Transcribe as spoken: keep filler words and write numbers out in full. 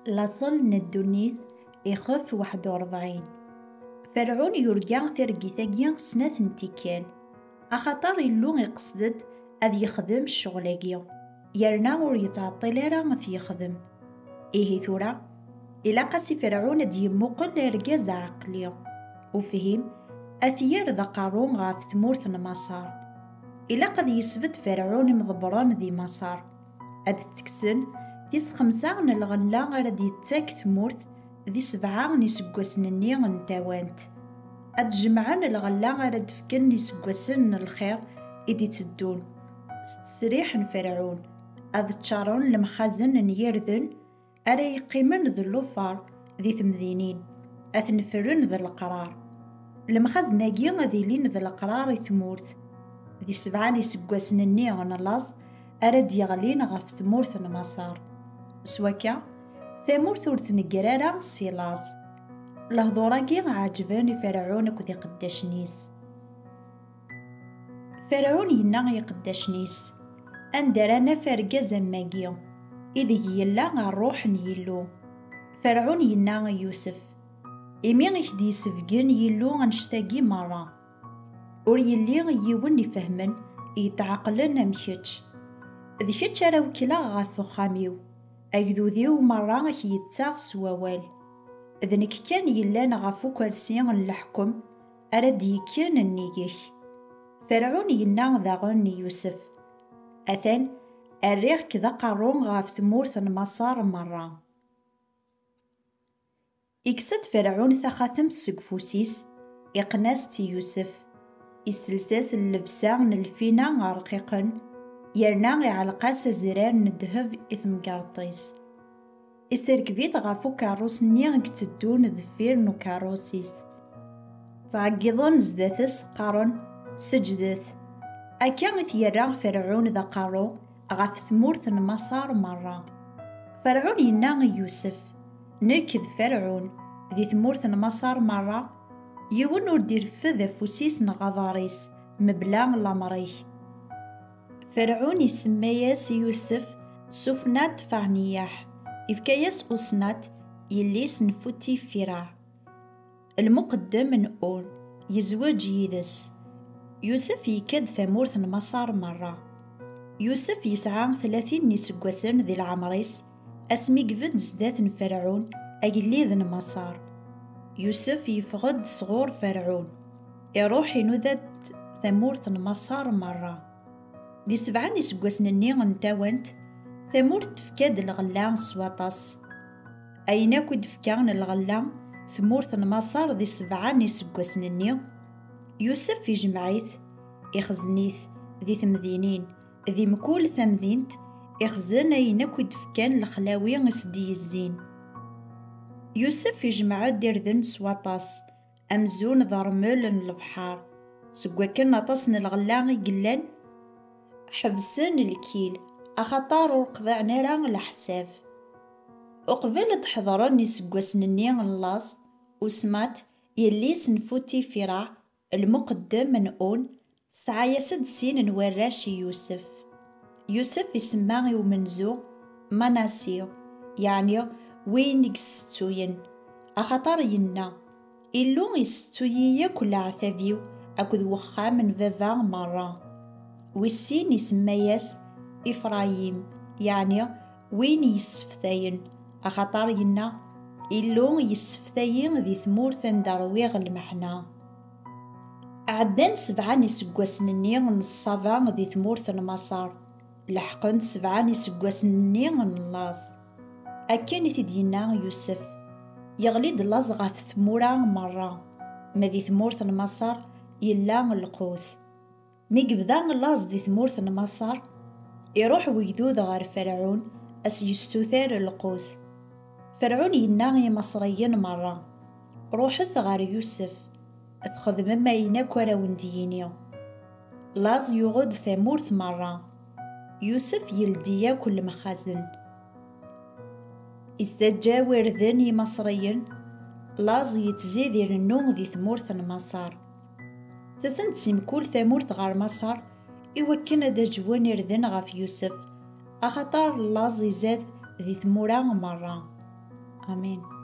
Laṣel n ddunit, ixef waḥed u ṛebɛin. Ferɛun yurga targit-agi snat n tikkal, axaṭer Illu iqsed-d ad yexdem ccɣel-agi, yerna ur yettɛeṭṭil ara ad t-yexdem. Ihi tura, ilaq-as i Ferɛun ad d-yemmuqel argaz aɛeqli, ufhim, ad t-yerr d aqerru ɣef tmurt n Maṣer. Ilaq ad yesbedd Ferɛun imḍebbren di Maṣer, ad ttekksen tis xemsa n lɣella ara d-yettak tmurt di sebɛa n iseggasen-nni n tawant. Ad jemɛen lɣella ara d-fken iseggasen n lxir i d-iteddun s ttesriḥ n Ferɛun, ad ččaren lemxazen n yirden ara yeqqimen d llufar di temdinin, ad ten-ffren d leqrar. Lemxazen-agi ad ilin d leqrar i tmurt, di sebɛa n iseggasen-nni n laẓ ara d-yeɣlin ɣef tmurt n Maṣer. S wakka, tamurt ur tnegger ara si laẓ. Lehdur-agi ɛeǧben i Ferɛun akked iqeddacen-is. Ferɛun yenna i iqeddacen-is: "Anda ara naf argaz am wagi, ideg yella Ṛṛuḥ n Yillu?" Ferɛun yenna i Yusef: "Imi i k-d-yessebgen Yillu annect-agi merra, ur yelli yiwen ifehmen, yetɛeqlen am kečč. D kečč ara wekkleɣ ɣef uxxam-iw, agdud-iw merra ad k-yettaɣ s wawal. D nekk kan yellan ɣef ukersi n leḥkem ara d-yekken nnig-k." Ferɛun yenna daɣen i Yusef: "Atan, rriɣ-k d aqerru ɣef tmurt n Maṣer merra." Ikkes-d Ferɛun taxatemt seg ufus-is, iqqen-as-tt i Yusef, isels-as llebsa n lfina rqiqen, yerna iɛelleq-as azrar n ddheb i temgerḍt-is. Iserkeb-it ɣef ukerrus-nni i itteddun deffir n ukerrus-is. Ttɛeggiḍen zdat-s, qqaren: "Seǧǧdet!" Akka i t-yerra Ferɛun d aqerru ɣef tmurt n Maṣer merra. Ferɛun yenna i Yusef: "Nekk d Ferɛun, di tmurt n Maṣer merra, yiwen ur d-ireffed afus-is neɣ aḍar-is mebla lamer-ik." Ferɛun isemma-yas i Yusef Sufnat Farniyaḥ, ifka-yas Usnat, yelli-s n Futifira, lmuqeddem n Un, yezweǧ yid-s. Yusef yekka-d tamurt n Maṣer merra. Yusef yesɛa tlatin n iseggasen di leɛmer-is asmi yebded sdat n Ferɛun, agellid n Maṣer. Yusef yeffeɣ-d sɣur Ferɛun, iruḥ inuda-d tamurt n Maṣer merra. Di sebɛa n iseggasen-nni n tawant, tamurt tefka-d lɣella s waṭas. Ayen akk i d-fkan lɣella tmurt n Maṣer di sebɛa n iseggasen-nni, Yusef ijmeɛ-it, ixzen-it di temdinin, di mkul tamdint, ixzen ayen akk i d-fkan lexlawi i s-d-yezzin. Yusef ijmeɛ-d irden s waṭas, amzun d rrmel n lebḥer, seg wakken aṭas n lɣella i yellan, ḥebsen lkil, axaṭer ur qḍiɛen ara leḥsab. Uqbel ad d-ḥeḍren iseggasen-nni n laẓ, Usmat, yelli-s n Futifira, lmuqeddem n Un, tesɛa-yas-d sin n warrac i Yusef. Yusef isemma i umenzu Manasi, yeɛni win i yessettuyen, axaṭer yenna: "Illu yessettu-yi yakk leɛtab-iw akked wexxam n baba merra." Wis sin isemma-yas Ifrayim, yeɛni win yesseftayen, axaṭer yenna: "Illu yesseftayi di tmurt anda rwiɣ lmeḥna." Ɛeddan sebɛa n iseggasen-nni n ṣṣaba di tmurt n Maṣer, leḥqen sebɛa n iseggasen-nni n laẓ. Akken i t-id-yenna Yusef, yeɣli-d laẓ ɣef tmura merra, ma di tmurt n Maṣer yella lqut. Mi yebda laẓ di tmurt n Maṣer, iruḥ wegdud ɣer Ferɛun, a s-yessuter lqut. Ferɛun yenna i Imaṣriyen merra: "Ruḥet ɣer Yusef, txedmem ayen akk ara wen-d-yini." Laẓ yuɣ-d tamurt merra. Yusef yeldi akk lemxazen. Istaǧǧaw irden i Imaṣriyen, laẓ yettzid irennu di tmurt n Maṣer. Ttasen-d si mkul tamurt ɣer Maṣer i wakken ad d-aǧwen irden ɣef Yusef, axaṭer laẓ izad di tmura merra. Amin.